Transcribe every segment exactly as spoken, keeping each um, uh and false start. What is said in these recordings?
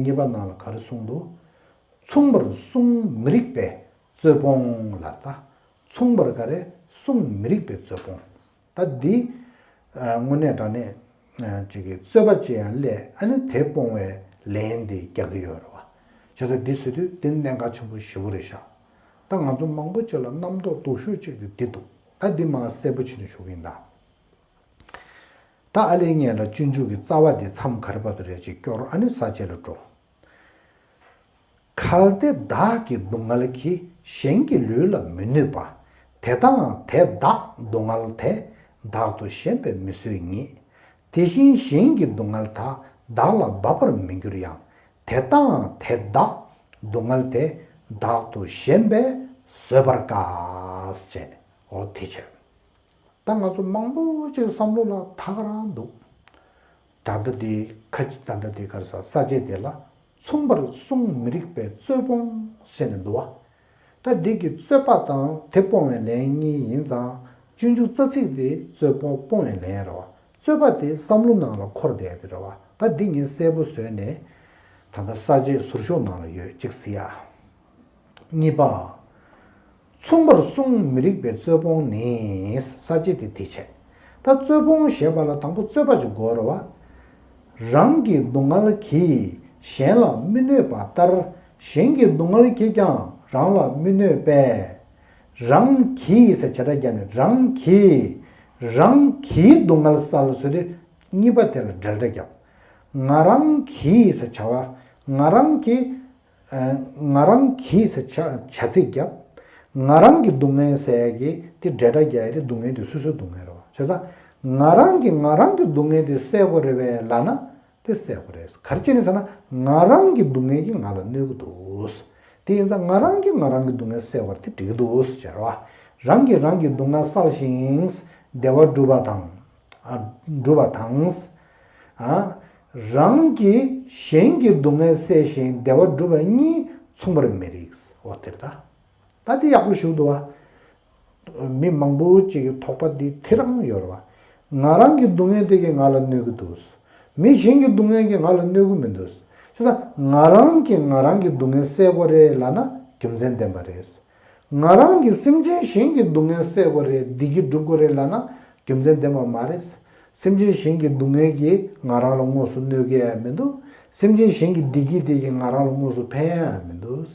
གཉིས་པ་ནང་ལ་ག་རེ་གསུངས་འདུག་མཚུངས་པར་གསུངས་མི་རིགས་པའི་རྩོད་སྤོང་ལབ་ད། མཚུངས་པར་ག་རེ་གསུངས་མི་རིགས་པའི་རྩོད་སྤོང་། ད་འདི་དངོས་གནས་དྲང་གནས་ཅིག་གི་རྩོད་པ་ཅིག་ཡང་སླེབས། ཨ་ནི་དེ་སྤོང་བའི་ལན་འདི་རྒྱག་གི་ཡོད་རེད་བ། བྱས་ཙང་འདི་ཟེར་དུས་འདི་གནད་འགག་ཆེན་པོ་ཞེ་པོ་རེད་ཤག་ད་ང་ཚོ་མང་པོ་ཅིག་ལ་རྣམ་རྟོག་སྡུག་ཤོས་ཅིག་དེ་འདི་འདུག་ད་འདི་མར་གསལ་པོ་བྱས་ནས་ཞུ་གི་ཡིན་ད། ད་ཨ་ལེ་ངས་ལ་སྤྱོད་འཇུག་གི་རྩ་བ་འདི་མཚམས་ག་རེ་བར་དུ་རེད་ཅེས་སྐྱོར། ཨ་ནི་ས་བཅད་ལ་འགྲོ། གལ་ཏེ་བདག་གི་སྡུག་བསྔལ་གྱིས། གཞན་གྱི་ལུས་ལ་མི་གནོད་པ། དེ་ལྟའང་དེ་བདག་སྡུག་བསྔལ་དེ། བདག་ཏུ་ཞེན་པས་མི་བཟོད་ཉིད། དེ་བཞིན་གཞན་གྱི་སྡུག་བསྔལ་དག། བདག་ལ་འབབ་པར་མི་འགྱུར་ཡང་། དེ་ལྟའང་དེ་བདག་སྡུག་བསྔལ་དེ། བདག་ཏུ་ཞེན་པས་བཟོད་པར་དཀའ། ཟེར་ནས་འོ་དེ་བྱས། ད་ང་ཚོ་མང་པོ་ཅིག་བསམ་བློ་ལ་ད་ག་རང་འདུག་ད་ལྟ་དེ་ཁ་ཅིག་ད་ལྟ་དེ་ག་རེ་ཟ། ས་བཅད་དེ་ལ་མཚུངས་པར་གསུངས་མི་རིགས་པའི་རྩོད་སྤོང་ཟེར་ནས་འདུག་བ། ད་འདི་གི་རྩོད་པ་དང་དེ་སྤོང་བའི་ལན་གཉིས་ཡིན་ཙང་། སྤྱོད་འཇུག་རྩ་ཚིག་དེ་རྩོད་སྤོང་སྤོང་བའི་ལན་རེད་བ། རྩོད་པ་དེ་བསམ་བློ་ནང་ལ་འཁོར་བསྡད་དེ་རེད་བ། ད་འདི་ངས་གསལ་པོ་བཟོས་ནས་ད་ལྟ་ས་བཅད་ཟུར་ཤོག་ནང་ལ་ཡོད་ཅིག་གཟིགས་ཡ། གཉིས་པ། མཚུངས་པར་གསུངས་མི་རིགས་པའི་རྩོད་སྤོང་ནི། ས་བཅད་དེ་དེ་བྱས། ད་རྩོད་སྤོང་ཞེས་པ་ལ་དང་པོ་རྩོད་པ་ཅིག་དགོས་རེད་བ། རང་གི་སྡུག་བསྔལ་གྱིས་གཞན་ལ་མི་གནོད་པ་ལྟར། གཞན་གྱི་སྡུག་བསྔལ་གྱིས་ཀྱང་རང་ལ་མི་གནོད་པས། རང་གིས་ཟེར་བྱེད་སྒྲ་བརྒྱབ་ནས། རང་གིས། རང་གིས་སྡུག་བསྔལ་བསལ་ཟེར་དུས་གཉིས་པ་དེ་ལ་འབྲེལ་སྒྲ་བརྒྱབ། ང་རང་གིས་ཟེར་བྱ་བ། ང་རང་གིས། ཨ། ང་རང་གིས་ཟེར་བྱ་བྱ་ཚིག་བརྒྱབ། ང་རང་གི་སྡུག་བསྔལ་ཟེར་ཡ་གི་དེ་འབྲེལ་སྒྲ་རྒྱག་ཡ་དེ་སྡུག་བསྔལ་དེ་སོ་སོའི་སྡུག་བསྔལ་རེད་བ། བྱས་ཙང་ང་རང་གིས་ང་རང་གི་སྡུག་བསྔལ་དེ་སེལ་དགོས་རེད་པས་ལབ་ན་དེ་སེལ་དགོས་རེད། ག་རེ་བྱས་ནས་ཟེར་ན་ང་རང་གི་སྡུག་བསྔལ་གྱིས་ང་ལ་གནོད་ཀྱི་འདུག་དེ་ཡིན་ཙང་ང་རང་གིས་ང་རང་གི་སྡུག་བསྔལ་སེལ་བར་དེ་འགྲིག་གི་འདུག་ཟེར་བ། རང་གིས་རང་གི་སྡུག་བསྔལ་བསལ་ཞིང་བདེ་བ་སྒྲུབ་པ་དང་། ཨ། སྒྲུབ་པ་དང་། ཨ། རང་གིས་གཞན་གྱི་སྡུག་བསྔལ་སེལ་ཞིང་བདེ་བ་སྒྲུབ་པ་གཉིས་མཚུངས་པར་མི་རིགས། འོ་དེ་རེད་ད། ད་དེ་ཡག་པོ་ཞིག་འདུག་བ། མི་མང་པོ་ཅིག་གི་དོགས་པ་འདི་དེ་རང་ཡོད་རེད་བ། ང་རང་གི་སྡུག་བསྔལ་དེ་གིས་ང་ལ་གནོད་ཀྱི་འདུག་མི་གཞན་གྱི་སྡུག་བསྔལ་གྱིས་ང་ལ་གནོད་ཀྱི་མི་འདུག་བྱས་ཙང་ང་རང་གིས་ང་རང་གི་སྡུག་བསྔལ་སེལ་དགོས་རེད་ལབ་ན་རྒྱུ་མཚན་ལྡན་པ་རེད། ང་རང་གིས་སེམས་ཅན་གཞན་གྱི་སྡུག་བསྔལ་སེལ་དགོས་རེད། བདེ་སྐྱིད་སྒྲུབ་དགོས་རེད་ལབ་ན་རྒྱུ་མཚན་ལྡན་པ་མ་རེད། སེམས་ཅན་གཞན་གྱི་སྡུག་བསྔལ་གྱིས་ང་རང་ལ་དངོས་སུ་གནོད་ཀྱི་ཡང་མི་འདུག་སེམས་ཅན་གཞན་གྱི་བདེ་སྐྱིད་དེ་གིས་ང་རང་ལ་དངོས་སུ་ཕན་ཡང་མི་འདུག་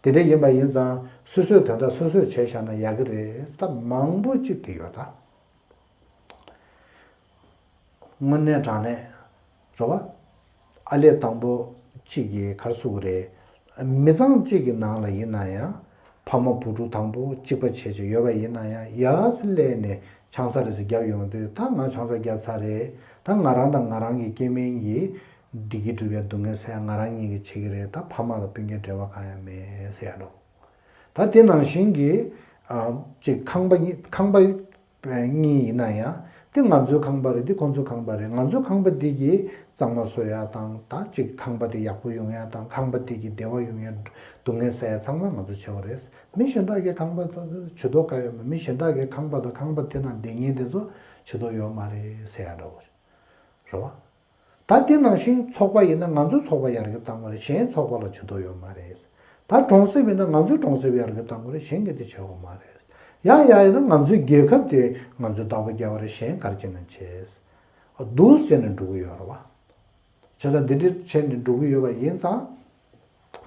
དེ་འདྲ་ཡིན་པ་ཡིན་ཙང་སོ་སོས་དོན་དག་སོ་སོས་བྱས་བཞག་ན་ཡག་གི་རེད། ད་མང་པོ་ཅིག་དེ་ཡོད་ད། དངོས་གནས་དྲང་གནས་རེད་བ། ཨ་ལས་དང་པོ་གཅིག་གིས་ག་རེ་ཟེར་གི་རེད། མི་ཚང་གཅིག་གི་ནང་ལ་ཡིན་ན་ཡང་ཕ་མ་བུ་ཕྲུག་དང་པོ་གཅིག་པ་བྱས་བྱས་ཡོད་པ་ཡིན་ན་ཡང་། ཡར་སླེབས་ནས་ཆང་ས་རེ་ཟེར་བརྒྱབ་ཡོང་དུས། ད་ང་ཆང་ས་བརྒྱབ་ཚར་རེད། ད་ང་རང་དང་ང་རང་གི་སྐྱེ་དམན་གྱི་བདེ་སྐྱིད་སྒྲུབ་པའི་སྡུག་བསྔལ་སེལ་ཡ་ང་རང་ཉིད་ཀྱིས་བྱེད་ཀྱི་རེད། ད་ཕ་མ་དང་སྤུན་ཀྱག་འབྲེལ་བ་གང་ཡང་མེད་ཟེར་ཡ་འགྲོ། ད་དེ་ནང་བཞིན་གྱི་ཨ་ཅིག་ཁང་པ་གཉིས། ཁང་པ་གཉིས་ཡིན་ན་ཡང་དེ་ང་ཚོའི་ཁང་པ་རེད། དེ་ཁོང་ཚོའི་ཁང་པ་རེད། ང་ཚོའི་ཁང་པ་འདི་གིས་གཙང་མ་བཟོ་ཡ་དང་། ད་ཅིག་ཁང་པ་དེ་ཡག་པོ་ཡོང་ཡ་དང་། ཁང་པ་དེ་གི་བདེ་བ་ཡོང་ཡ། སྡུག་བསྔལ་སེལ་ཡ་ཚང་མ་ང་ཚོས་བྱེད་པ་རེད། མི་གཞན་དག་གི་ཁང་པ་དང་ཇུས་གཏོགས་ག་ཡོད་མ། མི་གཞན་དག་གི་ཁང་པ་དང་ཁང་པ་དེ་ནང་བསྡད་མཁན་དེ་ཚོ་ཇུས་གཏོགས་ཡོད་མ་རེད་ཟེར་ཡ་འདྲ་བོ་རེད་བ། ད་དེ་ནང་བཞིན་ཚོགས་པ་ཡིན་ན་ང་ཚོའི་ཚོགས་པ་ཡར་རྒྱས་གཏང་དགོས་རེད། གཞན་ཚོགས་པ་ལ་ཇུས་གཏོགས་ཡོད་མ་རེད། ད་གྲོང་གསེབ་ཡིན་ན་ང་ཚོའི་གྲོང་གསེབ་ཡར་རྒྱས་གཏང་དགོས་རེད། གཞན་གྱིས་དེ་བྱེད་དགོས་མ་རེད། ཡང་ཡང་ཡིན་ན་ང་ཚོའི་རྒྱལ་ཁབ་དེ་ང་ཚོས་བདག་པོ་རྒྱག་དགོས་རེད། གཞན་ག་རེ་བྱས་ན་བྱེད། འདུག་ཟེར་ནས་འགྲོ་གི་ཡོད་རེད་བ། བྱས་ཙང་འདི་འདྲ་བྱས་ནས་འགྲོ་གི་ཡོད་པ་ཡིན་ཙང་།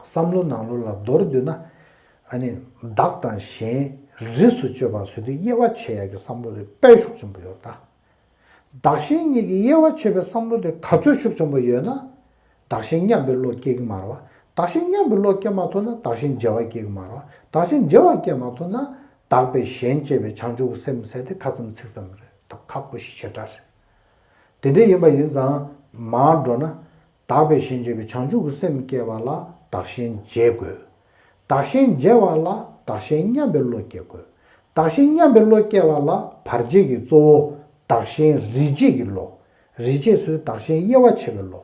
བསམ་བློ་ནང་ལོགས་ལ་མདོར་བསྡུས་ན། ཨ་ནི་བདག་དང་གཞན་རིས་སུ་གཅོད་པ་ཟེར་དུས་དབྱེ་བ་ཕྱེ་ཡག་གི་བསམ་བློ་དེ་དཔེ་ཤུགས་ཆེན་པོ་ཡོད་ད། བདག་གཞན་གཉིས་ཀྱི་དབྱེ་བ་ཕྱེ་བའི་བསམ་བློ་དེ་ག་ཚོད་ཤུགས་ཆེན་པོ་ཡོད་ན། བདག་གཞན་མཉམ་པའི་བློ་སྐྱེ་གི་མ་རེད་བ། བདག་གཞན་མཉམ་པའི་བློ་སྐྱེ་མ་ཐུབ་ན་བདག་གཞན་བརྗེ་བ་སྐྱེ་གི་མ་རེད་བ། བདག་གཞན་བརྗེ་བ་སྐྱེ་མ་ཐུབ་ན། བདག་པས་གཞན་གཅེས་པའི་བྱང་ཆུབ་ཀྱི་སེམས་ཟེར་དེ་ཁ་ཙམ་ཚིག་ཙམ་རེད། ད་ཁག་པོ་ཞེ་དྲག་རེད། དེ་འདྲ་ཡིན་པ་ཡིན་ཙང་མར་འགྲོ་ན། བདག་པས་གཞན་གཅེས་པའི་བྱང་ཆུབ་ཀྱི་སེམས་སྐྱེ་བ་ལ་བདག་གཞན་བརྗེ་དགོས། བདག་གཞན་བརྗེ་བ་ལ་བདག་གཞན་མཉམ་པའི་བློ་སྐྱེ་དགོས། བདག་གཞན་མཉམ་པའི་བློ་སྐྱེ་བ་ལ་བར་ཆད་ཀྱི་གཙོ་བོ་བདག་གཞན་རིས་བརྗེ་གི་བློ། རིས་བརྗེ་ཟེར་བདག་གཞན་དབྱེ་བ་ཕྱེ་བའི་བློ།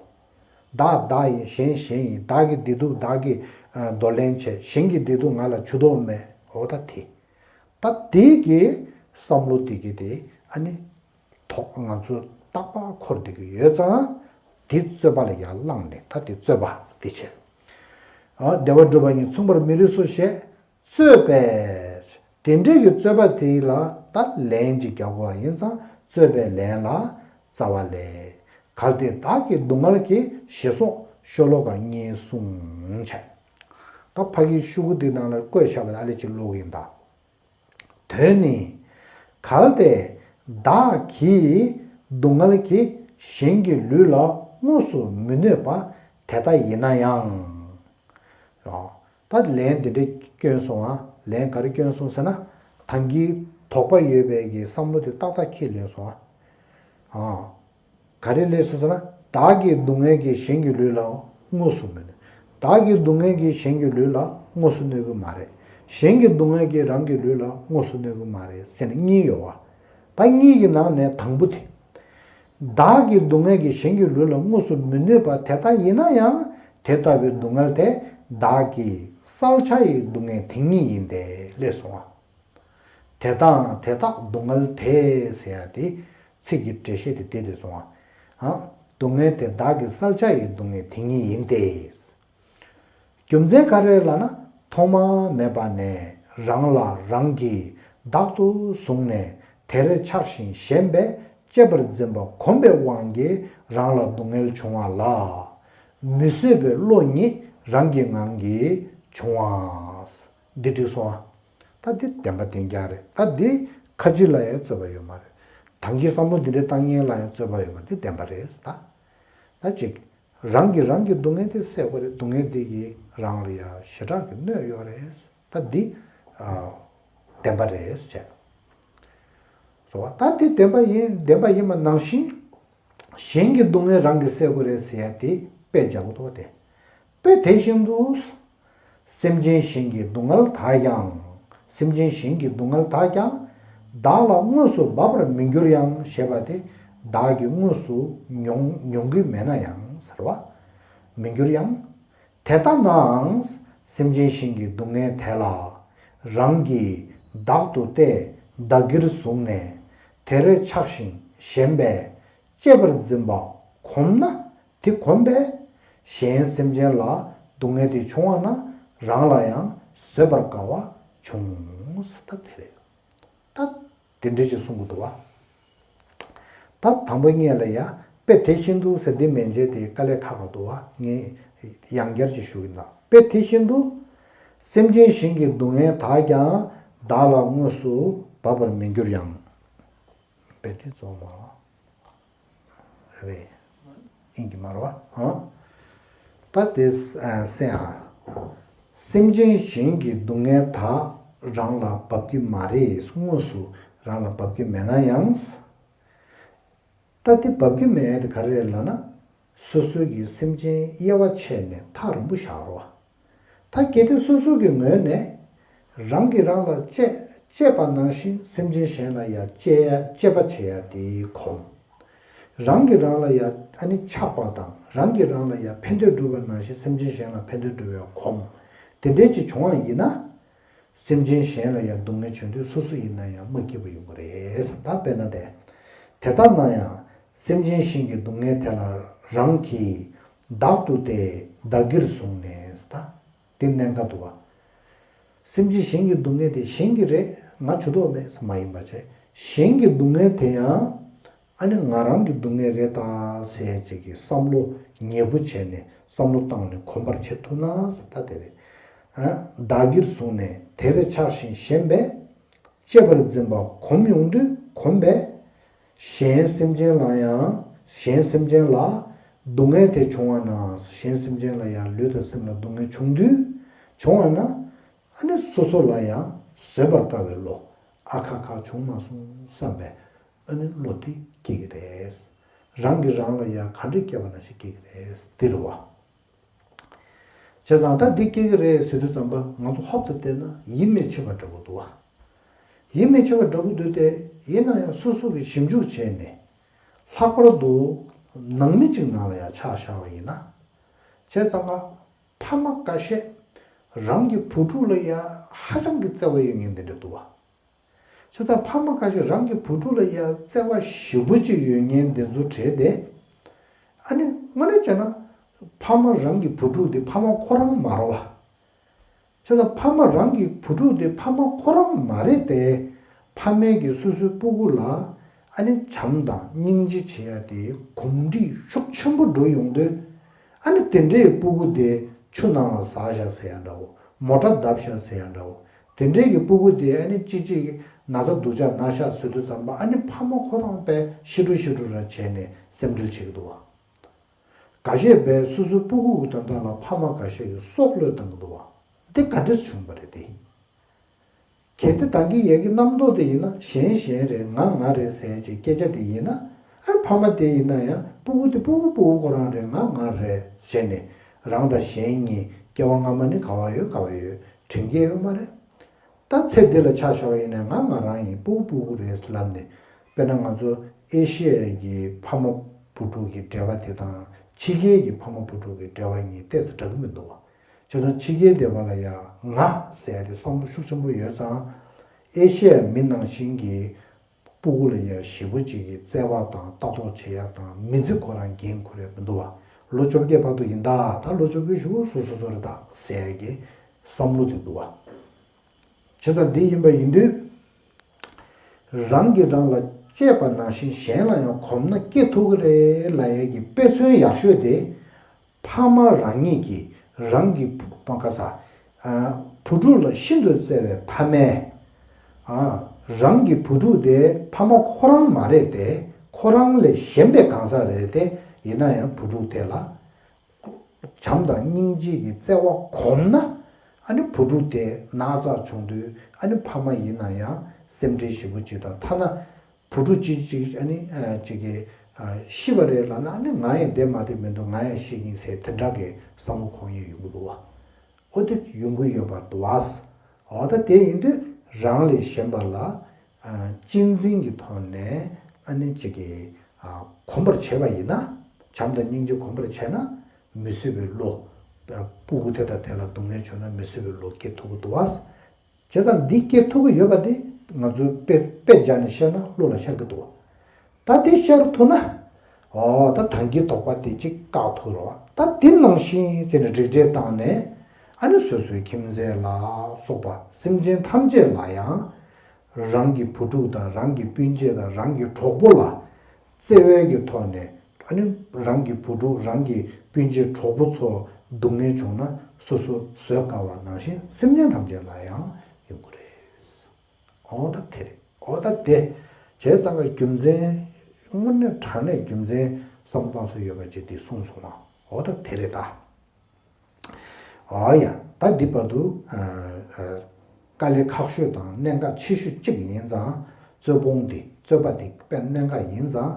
བདག་བདག་ཡིན། གཞན་གཞན་ཡིན། བདག་གི་བདེ་སྡུག་བདག་གིས་ཨ་འདོར་ལེན་བྱེད། གཞན་གྱི་བདེ་སྡུག་ང་ལ་ཇུས་གཏོགས་མེད། འོ་ད་དེ། ད་དེ་གི་བསམ་བློ་དེ་གི་དེ་ཨ་ནི། ཐོག་ང་ཚོ་རྟག་པར་འཁོར་བསྡད་ཀྱི་ཡོད་ཙང་། དེ་རྩོད་པ་ལ་ཡར་བླངས་ནས་ད་དེ་རྩོད་པ་དེ་བྱས། ཨ། བདེ་བ་སྒྲུབ་པ་ཉིད་མཚུངས་པར་མི་རིགས་སོ་ཞེས་རྩོད་པས། དེ་འདྲའི་གི་རྩོད་པ་དེ་ལ་ད་ལན་ཅིག་རྒྱག་དགོས་པ་ཡིན་ཙང་རྩོད་པའི་ལན་ལ་རྩ་བ་ལས། གལ་ཏེ་བདག་གི་སྡུག་བསྔལ་གྱིས་ཞེས་སོགས་ཤོ་ལོ་ཀ་གཉིས་གསུངས་བྱས། ད་ཕ་གིའི་ཤོག་གུ་འདི་ནང་ལ་བཀོད་བཞག་པ་ཨ་ལེ་ཅིག་ཀློག་གི་ཡིན་ད། དོན་ནི། གལ་ཏེ་བདག་གི་སྡུག་བསྔལ་གྱིས་གཞན་གྱི་ལུས་ལ་དངོས་སུ་མི་གནོད་པ་དེ་ལྟ་ཡིན་ན་ཡང་། ད་ལན་འདི་འདྲ་བསྐྱོན་སོང་ང་། ལན་ག་རེ་བསྐྱོན་སོང་ཟེར་ན། ད་གིན་དོགས་པ་ཡོད་པའི་གི་བསམ་བློ་དེ་ཏག་ཏག་ཁྱེར་ལེན་སོང་ང་། ཨ། ག་རེ་ལས་སོ་ཟེར་ན། བདག་གི་སྡུག་བསྔལ་གྱིས་གཞན་གྱི་ལུས་ལ་དངོས་སུ་མི་གནོད། བདག་གི་སྡུག་བསྔལ་གྱིས་གཞན་གྱི་ལུས་ལ་དངོས་སུ་གནོད་ཀྱི་མ་རེད། གཞན་གྱི་སྡུག་བསྔལ་གྱིས་རང་གི་ལུས་ལ་དངོས་སུ་གནོད་ཀྱི་མ་རེད་ཟེར་ནས་གཉིས་ཡོད་པ། ད་གཉིས་ཀྱི་ནང་ནས་དང་པོ་དེ། བདག་གི་སྡུག་བསྔལ་གྱིས་གཞན་གྱི་ལུས་ལ་དངོས་སུ་མི་གནོད་པ་དེ་ལྟ་ཡིན་ན་ཡང་། དེ་ལྟ་བུའི་སྡུག་བསྔལ་དེ་བདག་གི་བསལ་བྱ་ཡི་སྡུག་བསྔལ་དེ་ཉིད་ཡིན་ཏེ་ལས་སོ། དེ་དག་དེ་དག་སྡུག་བསྔལ་དེ་ཟེར་ཡ་དེ་ཚིག་གི་འགྲེལ་བཤད་དེ་དེ་དེ་སོང་ང་། ཨ། སྡུག་བསྔལ་དེ་བདག་གི་བསལ་བྱ་ཡི་སྡུག་བསྔལ་དེ་ཉིད་ཡིན་ཏེ། རྒྱུ་མཚན་ག་རེ་ལབ་ན། ཐོག་མ་མེད་པ་ནས་རང་ལ་རང་གིས་བདག་ཏུ་བཟུང་ནས་དེར་ཆགས་ཤིང་ཞེན་པས་གཅེས་པར་འཛིན་པ་གོམས་པའི་དབང་གིས་རང་ལ་སྡུག་བསྔལ་བྱུང་བ་ལ། མི་བཟོད་པའི་བློ་ཉིད་རང་གི་ངང་གིས་བྱུང་བ། འདི་འགྲིག་སོང་ང་། ད་འདི་བདེན་པ་བདེན་རྐྱང་རེད། ད་འདི་ཁ་ཅིག་ལ་ཡང་རྩོད་པ་ཡོད་མ་རེད། ད་གིན་བསམ་བློ་འདི་འདྲ་བཏང་མཁན་ལ་ཡང་རྩོད་པ་ཡོད་མ་རེད། འདི་བདེན་པ་རེད་ད། ད་ཅིག་རང་གིས་རང་གི་སྡུག་བསྔལ་དེ་བསལ་དགོས་རེད། སྡུག་བསྔལ་འདི་གིས་རང་ལ་ཡང་ཞེ་དྲག་གི་གནོད་ཡོད་རེད། ད་འདི་ཨ་བདེན་པ་རེད་ཅེས། རེད་བ། ད་འདི་བདེན་པ་ཡིན། བདེན་པ་ཡིན་པ་ནང་བཞིན། གཞན་གྱི་སྡུག་བསྔལ་རང་གིས་བསལ་དགོས་རེད་ཟེར་ཡ་དེ་དཔེ་འཇོག་གི་འདུག་བ། དེ་དཔེ་དེ་བཞིན་དུ། སེམས་ཅན་གཞན་གྱི་སྡུག་བསྔལ་དག་ཀྱང་། སེམས་ཅན་གཞན་གྱི་སྡུག་བསྔལ་དག་ཀྱང་། བདག་ལ་དངོས་སུ་འབབ་པར་མི་འགྱུར་ཡང་ཞེས་པ་དེ་བདག་གིས་དངོས་སུ་མྱོང་མྱོང་གི་མེད་ན་ཡང་ཟེར་བ། མི་འགྱུར་ཡང་། དེ་ལྟ་ནའང་། སེམས་ཅན་གཞན་གྱི་སྡུག་བསྔལ་དེ་ལ་རང་གིས་བདག་ཏུ་སྟེ་བདག་གིར་བཟུང་ནས་དེར་ཆགས་ཤིང་ཞེན་པས་གཅེས་པར་འཛིན་པ་གོམས་ན། དེ་གོམས་པས་གཞན་སེམས་ཅན་ལ་སྡུག་བསྔལ་དེ་བྱུང་བ་ན་རང་ལ་ཡང་བཟོད་པར་དཀའ་བ་འབྱུང་། ད་དེ་རེད། ད་དེ་འདྲ་ཅིག་གསུང་གི་འདུག་བ། ད་དང་པོ་ངས་ལ་ཡ་དཔེ་དེ་བཞིན་དུ་ཟེར་འདི་མན་ཆད་དེ་དཀའ་ལས་ཁག་ག་འདུག་བ། ངས་ཡང་བསྐྱར་ཅིག་ཞུ་གི་ཡིན། ད་དཔེ་དེ་བཞིན་དུ། སེམས་ཅན་གཞན་གྱི་སྡུག་བསྔལ་དག་ཀྱང་བདག་ལ་དངོས་སུ་འབབ་པར་མི་འགྱུར་ཡང་། དཔེ་དེ་རྫོགས་མ་རེད། ཡིན་གྱི་མ་རེད་བ། ཧང་། ད་དེ་ཨ་སེ་ཨ། སེམས་ཅན་གཞན་གྱི་སྡུག་བསྔལ་དག་རང་ལ་འབབ་ཀྱི་མ་རེད། དངོས་སུ་རང་ལ་འབབ་ཀྱི་མེད་ན་ཡང་། ད་དེ་འབབ་ཀྱི་མེད་དེ་ག་རེ་རེད་ལབ་ན། སོ་སོ་གི་སེམས་ཅན་དབྱེ་བ་ཕྱེ་ནས་ཐག་རིང་པོ་བཞག་རོགས། ད་གལ་ཏེ་སོ་སོ་གི་ངོས་ནས་རང་གིས་རང་ལ་གཅེས་གཅེས་པ་ནང་བཞིན་སེམས་ཅན་གཞན་ལ་ཡང་གཅེས་གཅེས་པ་བྱེད་ཡ་དེ་གོམས། རང་གིས་རང་ལ་ཡང་ཨ་ནི་ཆགས་པ་དང་རང་གིས་རང་ལ་ཡང་ཕན་འདོད་སྒྲུབ་པ་ནང་བཞིན་སེམས་ཅན་གཞན་ལ་ཕན་འདོད་སྒྲུབ་ཡ་གོམས། དེ་འདྲའི་ཅིག་བྱུང་བ་ཡིན་ན། སེམས་ཅན་གཞན་ལ་ཡང་སྡུག་བསྔལ་བྱུང་དུས་སོ་སོ་ཡིན་ན་ཡང་མ་སྐྱིད་པ་ཡོང་གི་རེད་ཟེར། ད་དཔེར་ན་དེ། དེ་ལྟ་ན་ཡང་སེམས་ཅན་གཞན་གྱི་སྡུག་བསྔལ་དེ་ལ་རང་གིས་བདག་ཏུ་སྟེ་བདག་གིར་བཟུང་ནས་ད། དེ་གནད་འགག་འདུག་བ། སེམས་ཅན་གཞན་གྱི་སྡུག་བསྔལ་དེ་གཞན་གྱི་རེད། ང་ཇུས་གཏོགས་མེད་ཟེར་མ་ཡིན་པ་བྱས། གཞན་གྱི་སྡུག་བསྔལ་དེ་ཡང་། ཨ་ནི་ང་རང་གི་སྡུག་བསྔལ་རེད་ད་ཟེར་ཅིག་གི་བསམ་བློ་ཉེ་པོ་བྱས་ནས་བསམ་བློ་བཏང་ནས་གོམས་པར་བྱེད་ཐུབ་ན་ཟེར། ད་དེ་རེད། ཨ། བདག་གིར་བཟུང་ནས་དེར་ཆགས་ཤིང་ཞེན་པས་གཅེས་པར་འཛིན་པ་གོམས་ཡོང་དུས་གོམས་པས། གཞན་སེམས་ཅན་ལ་ཡང་གཞན་སེམས་ཅན་ལ་སྡུག་བསྔལ་དེ་བྱུང་བ་ན། གཞན་སེམས་ཅན་ལ་ཡང་ལུས་དང་སེམས་ལ་སྡུག་བསྔལ་བྱུང་དུས་བྱུང་བ་ན། ཨ་ནི་སོ་སོ་ལ་ཡང་བཟོད་པར་དཀའ་བའི་བློ། ཨ་ཁ་ཁ་བྱུང་མ་སོང་བསམ་པའི་ཨ་ནི་བློ་དེ་སྐྱེ་གི་རེད། རང་གིས་རང་ལ་ཡང་ག་འདྲ་སྐྱེ་བ་ན་ཞིག་སྐྱེ་གི་རེད། འདི་རེད་བ། བྱས་ཙང་ད་འདི་སྐྱེ་གི་རེད་ཟེར་དུས་ཙམ་པ་ང་ཚོ་ཧོབ་ཏེ་བལྟས་ན་ཡིད་མི་ཆེས་པ་འདྲ་པོ་འདུག་བ། ཡིད་མི་ཆེས་པ་འདྲ་པོ་འདུག་སྟེ། ཡིན་ན་ཡང་སོ་སོ་གིས་ཞིབ་འཇུག་བྱས་ནས་ལྷག་པར་དུ་ནང་མི་གཅིག་ནང་ལ་ཡང་ཆ་བཞག་པ་ཡིན་ན། བྱས་ཙང་ང་ཕ་མ་འགའ་ཤས་རང་གི་བུ་ཕྲུག་ལ་ཡང་ཧ་ཅང་གི་བརྩེ་བ་ཡོད་མཁན་དེ་འདྲ་འདུག་བ། བྱས་ཙང་ཕ་མ་འགའ་ཤས་རང་གི་བུ་ཕྲུག་ལ་ཡང་བརྩེ་བ་ཞེ་པོ་ཅིག་ཡོད་མཁན་དེ་ཚོ་གྲས་དེ། ཨ་ནི་ དངོས་གནས་བྱས་ན་ཕ་མ་རང་གི་བུ་ཕྲུག་དེ་ཕ་མ་ཁོ་རང་མ་རེད་བ། བྱས་ཙང་ཕ་མ་རང་གི་བུ་ཕྲུག་དེ་ཕ་མ་ཁོ་རང་མ་རེད་དེ། ཕ་མས་ཀྱི་སོ་སོའི་སྤུ་གུ་ལ་ཨ་ནི་བྱམས་དང་སྙིང་རྗེ་བྱེད་ཡ་དེ་གོམས་འདྲིས་ཤུགས་ཆེན་པོ་འགྲོ་ཡོང་དུས། ཨ་ནི་དེ་འདྲའི་སྤུ་གུ་དེ་ཆུ་ནང་ལ་ཟག་བཞག་ཟེར་ཡ་འདྲ་བོ། མོ་ཊ་བརྡབས་བཞག་ཟེར་ཡ་འདྲ་བོ། དེ་འདྲའི་གི་སྤུ་གུ་དེ་ཨ་ནི་ཅིག་ཅིག་ན་ཚ་སྡུག་ཅག་ན་ཤག་ཟེར་དུས་ཙམ་པ། ཨ་ནི་ཕ་མ་ཁོ་རང་དཔེ་ཤི་འགྲོ་ཤི་འགྲོ་ར་བྱས་ནས་སེམས་ཁྲལ་བྱེད་ཀྱི་འདུག་བ། འགའ་ཤས་པས་སོ་སོའི་སྤུ་གུ་གི་དོན་དག་ལ་ཕ་མ་འགའ་ཤས་ཀྱིས་སྲོག་བློས་བཏང་གི་འདུག་བ། འདི་ག་འདྲས་བྱུང་བ་རེད་དེ། གལ་ཏེ་ད་གིན་ཡ་གི་རྣམ་རྟོག་དེ་ཡིན་ན་གཞན་གཞན་རེད། ང་ང་རེད་ཟེར་གྱི་སྐད་ཆ་དེ་ཡིན་ན། ཨ་ཕ་མ་དེ་ཡིན་ན་ཡང་སྤུ་གུ་དེ་སྤུ་གུ་སྤུ་གུ་ཁོ་རང་རེད། ང་ང་རེད་ཟེར་ནས་རང་དང་གཞན་གཉིས་སྐྱེ་བ་སྔ་མ་ནི་ག་བ་ཡོད་ག་བ་ཡོད་དྲན་གྱི་ཡོད་མ་རེད། ད་ཚེ་འདི་ལ་ཆ་བཞག་པ་ཡིན་ན་ང་ང་རང་ཡིན། སྤུ་གུ་སྤུ་གུ་རེད་ལབ་ནས། དཔེར་ན་ང་ཚོ་ཨེ་ཤི་ཡའི་གི་ཕ་མ་བུ་ཕྲུག་གི་འབྲེལ་བ་དེ་དང་ཕྱི་རྒྱལ་གྱི་ཕ་མ་བུ་ཕྲུག་གི་འབྲེལ་བ་གཉིས་ཏོག་ཙམ་འདྲ་གི་མི་འདུག་བ། བྱས་ཙང་ཕྱི་རྒྱལ་སྡེ་བ་ལ་ཡང་ང་ཟེར་ཡ་དེ་བསམ་བློ་ཤུགས་ཆེན་པོ་ཡོད་ཙང་། ཨེ་ཤི་ཡའི་མི་ནང་བཞིན་གྱི་སྤུ་གུ་ལ་ཡང་ཞེ་པོ་ཅིག་གི་བརྩེ་བ་དང་ལྟ་རྟོག་བྱེད་ཡ་དང་མི་ཚེ་ཁོ་རང་འགན་འཁུར་ཡ་མི་འདུག་བ། ལོ་བཅོ་བརྒྱད་བར་དུ་ཡིན་ད། ད་ལོ་བཅོ་བརྒྱད་གཞུག་གུ་སོ་སོ་སོ་རེད་ད་ཟེར་ཡ་གི་བསམ་བློ་དེ་འདུག་བ། བྱས་ཙང་འདི་ཡིན་པ་ཡིན་དུས། རང་གིས་རང་ལ་གཅེས་པ་ནང་བཞིན་གཞན་ལ་ཡང་གོམས་ན་སྐྱེ་ཐུབ་ཀྱི་རེད་ལབ་ཡས་ཀྱི་དཔེ་མཚོན་ཡག་ཤོས་དེ། ཕ་མ་རང་ཉིད་ཀྱིས་རང་གི་བུ་ཕ་ག་ས་ཨ་བུ་ཕྲུག་ལ་ཤིན་ཏུ་བརྩེ་བའི་ཕ་མས། ཨ་རང་གི་བུ་ཕྲུག་དེ་ཕ་མ་ཁོ་རང་མ་རེད་དེ། ཁོ་རང་ལས་གཞན་པའི་གང་ཟག་རེད་དེ། ཡིན་ན་ཡང་བུ་ཕྲུག་དེ་ལ་བྱམས་དང་སྙིང་རྗེ་གི་བརྩེ་བ་གོམས་ན། ཨ་ནི་བུ་ཕྲུག་དེ་ན་ཚ་བྱུང་དུས། ཨ་ནི་ཕ་མ་ཡིན་ན་ཡང་སེམས་ཁྲལ་ཞེ་པོ་ཅིག་དང་། ཐ་ན་བུ་ཕྲུག་ཅིག་ཅིག་ཨ་ནི་ཨ་ཅིག་གིས་ཨ་ཤི་བ་རེད་ལབ་ན། ཨ་ནི་ང་ཡང་བསྡད་མ་བསྡད་མི་འདུག་ང་ཡང་ཤི་གིན་ཟེར་དེ་འདྲ་གི་བསམ་བློ་འཁོར་མཁན་ཡོང་གི་འདུག་བ། ཨོ་དེ་ཡོང་གི་ཡོད་པ་འདུག་བ། ཨོ་ད་དེ་ཡིན་དུས་རང་ལས་གཞན་པ་ལ་ཨ་གཅེས་འཛིན་གྱི་ཐོག་ནས་ཨ་ནི་ཅིག་གིས་ཨ་གོམས་པར་བྱས་པ་ཡིན་ན། བྱམས་དང་སྙིང་རྗེ་གོམས་པར་བྱས་ན། མི་བཟོད་པའི་བློ། ཨ་སྤུ་གུ་དེ་དང་དེ་ལ་སྡུག་བསྔལ་བྱུང་ན་མི་བཟོད་པའི་བློ་སྐྱེ་ཐུབ་ཀྱི་འདུག་བ། བྱས་ཙང་འདི་སྐྱེ་ཐུབ་ཀྱི་ཡོད་པ་དེ་ང་ཚོས་དཔེ་དཔེ་སྦྱར་ནས་བཤད་ན་བློ་ལ་ཤར་གྱི་འདུག་ད་དེ་ཤར་ཐུབ་ན། ཨོ་ད་ད་གིན་དོགས་པ་དེ་གཅིག་བཀག་ཐུབ་རོགས། ད་དེ་ནང་བཞིན་བྱས་ནས་རིགས་འགྲེ་བཏང་ནས། ཨ་ནི་སོ་སོའི་ཁྱིམ་མཚེས་ལ་སོགས་པ་སེམས་ཅན་ཐམས་ཅད་ལ་ཡང་། རང་གི་བུ་ཕྲུག་དང་རང་གི་སྤུན་མཆེད་དང་རང་གི་གྲོགས་པོ་ལ་བརྩེ་བའི་གི་ཐོག་ནས། ཨ་ནི་རང་གི་བུ་ཕྲུག་རང་གི་སྤུན་མཆེད་གྲོགས་པོ་ཚོ་སྡུག་བསྔལ་བྱུང་ན་སོ་སོ་བཟོད་དཀའ་བ་ནང་བཞིན་སེམས་ཅན་ཐམས་ཅད་ལ་ཡང་ཡོང་གི་རེད། འོ་ད་དེ་རེད། འོ་ད་དེ་བྱས་ཙང་གི་རྒྱུ་མཚན། དངོས་གནས་དྲང་གནས་རྒྱུ་མཚན་བསམ་བློ་གཏོང་སྲོལ་ཡོད་པ་ཅིག་འདི་གསུངས་སོང་བ། འོ་ད་དེ་རེད་ད། ཨོ་ཡ། ད་འདི་བར་དུ་ཨ་ཨ་དཀའ་ལས་ཁག་ཤོས་དང་གནད་འགག་ཆེ་ཤོས་གཅིག་ཡིན་ཙང་། རྩོད་སྤོང་འདི་རྩོད་པ་འདི་དཔེ་གནད་འགག་ཡིན་ཙང་།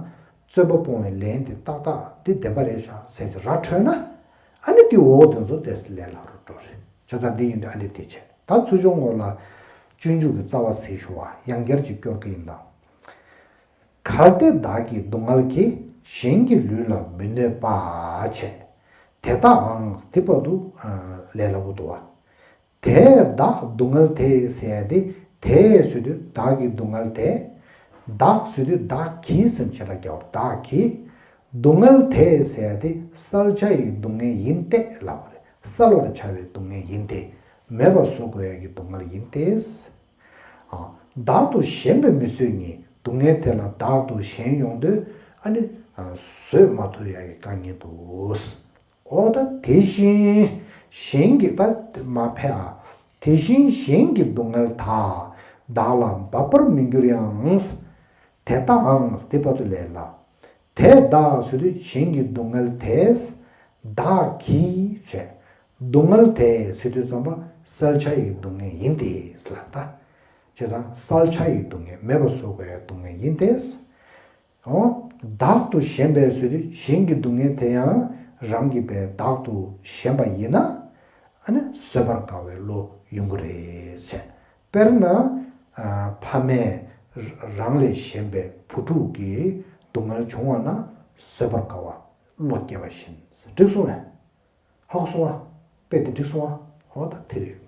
རྩོད་པ་སྤོང་བའི་ལན་དེ་ཏག་ཏག་འདི་བདེན་པ་རེད་ཤག་ཟེར་གྱི་ར་འཕྲོད་ན། ཨ་ནི་དེ་འོ་དེ་ཚོ་དེ་ལས་སླ་རུ་འགྲོ་རེད། བྱས་ཙང་འདི་ཡིན་དུས་ཨ་ལེ་དེ་བྱས། ད་ཚུར་ཕྱོགས་ངོ་ལ་སྤྱོད་འཇུག་གི་རྩ་བ་ཟེར་ཞུ་བ་ཡང་བསྐྱར་གྱི་སྐྱོར་གྱི་ཡིན་ད། གལ་ཏེ་བདག་གི་སྡུག་བསྔལ་གྱིས། གཞན་གྱི་ལུས་ལ་མི་གནོད་པ། བྱས། དེ་ལྟའང་། དེ་བར་དུ་ཨ་ལས་སླ་པོ་འདུག་བ། དེས་བདག་སྡུག་བསྔལ་དེས་ཟེར་ཡ་དེ། དེས་ཟེར་དུས་བདག་གི་སྡུག་བསྔལ་དེས། བདག་ཟེར་དུས་བདག་གིས་ཟེར་བྱེད་སྒྲ་རྒྱག་པ་རེད། བདག་གིས། སྡུག་བསྔལ་དེས་ཟེར་ཡ་དེ་བསལ་བྱ་ཡི་སྡུག་བསྔལ་ཡིན་ཏེ་ལབ་པ་རེད། བསལ་བར་བྱ་བའི་སྡུག་བསྔལ་ཡིན་ཏེ། མེད་པ་བཟོ་དགོས་ཡ་གི་སྡུག་བསྔལ་ཡིན་ཏེ། ཨ། བདག་ཏུ་ཞེན་པས་མི་བཟོད་ཉིད། སྡུག་བསྔལ་དེ་ལ་བདག་ཏུ་ཞེན་ཡོང་དུས། ཨ་ནི། ཨ། བཟོད་མ་ཐུབ་ཡ་གི་དཀའ་ངལ་འདུག་འོ་ད་དེ་བཞིན་གཞན་གྱི་ད་མ་ཕེ་ཨ། དེ་བཞིན་གཞན་གྱི་སྡུག་བསྔལ་དག་བདག་ལ་འབབ་པར་མི་འགྱུར་ཡང་། དེ་ལྟའང་། དེ་བར་དུ་ལས་སླ། དེས་བདག་ཟེར་དུས་གཞན་གྱི་སྡུག་བསྔལ་དེས་བདག་གིས་བྱས། སྡུག་བསྔལ་དེས་ཟེར་དུས་ཙམ་པ་བསལ་བྱ་ཡི་སྡུག་བསྔལ་ཡིན་ཏེ་ལབ་ད། བྱས་ཙང་བསལ་བྱ་ཡི་སྡུག་བསྔལ། མེད་པ་བཟོ་དགོས་ཡ་སྡུག་བསྔལ་ཡིན་ཏེ། འོ། བདག་ཏུ་ཞེན་པས་ཟེར་དུས་གཞན་གྱི་སྡུག་བསྔལ་དེ་ཡང་རང་གིས་པའི་བདག་ཏུ་ཞེན་པ་ཡིན་ན། ཨ་ནི་བཟོད་པར་དཀའ་བའི་བློ་ཡོང་གི་རེད་ཟེར། དཔེར་ན། ཨ། ཕ་མས་རང་ལས་གཞན་པའི་བུ་ཕྲུག་གི་སྡུག་བསྔལ་བྱུང་བ་ན་བཟོད་པར་དཀའ་བ་བློ་སྐྱེ་བ་བཞིན། འགྲིག་སོང་ངས། ཧ་གོ་སོང་ང་། དཔེ་དེ་འགྲིག་སོང་ང་། འོ་ད་དེ་རེད།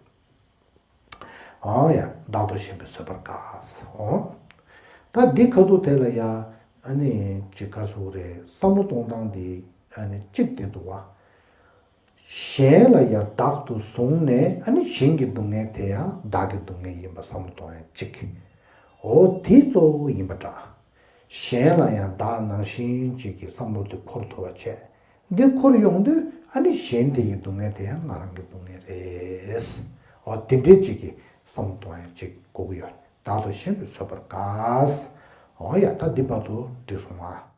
ཨང་ཡ། བདག་ཏུ་ཞེན་པས་བཟོད་པར་དཀའ། འོ། ད་འདི་ཁ་ཐུག་དེ་ལ་ཡ། ཨ་ནི་ཅི་ག་སུ་རེད། བསམ་བློ་གཏོང་སྟངས་འདི་ ཨ་ནི་གཅིག་དེ་འདུག་བ། གཞན་ལ་ཡང་བདག་ཏུ་བཟུང་ནས་ཨ་ནི་གཞན་གྱི་སྡུག་བསྔལ་དེ་ཡང་བདག་གི་སྡུག་བསྔལ་ཡིན་པ་བསམ་བློ་གཏོང་ཡ་གཅིག་འོ་དེ་གཙོ་བོ་ཡིན་པ་འདྲ། གཞན་ལ་ཡང་བདག་ནང་བཞིན་གཅིག་གི་བསམ་བློ་དེ་འཁོར་ཐུབ་པ་བྱས། འདི་འཁོར་ཡོང་དུས་ཨ་ནི་གཞན་དེ་ཡི་སྡུག་བསྔལ་དེ་ཡང་ང་རང་གི་སྡུག་བསྔལ་རེད། འོ་དེ་འདྲའི་གཅིག་གི་བསམ་བློ་གཏོང་ཡ་གཅིག་དགོས་ཀྱི་ཡོད། བདག་ཏུ་གཞན་ཕྱིར་བཟོད་པར་དཀའ། འོ་ཡ་ད་འདི་བར་དུ་འགྲིག་སོང་ང་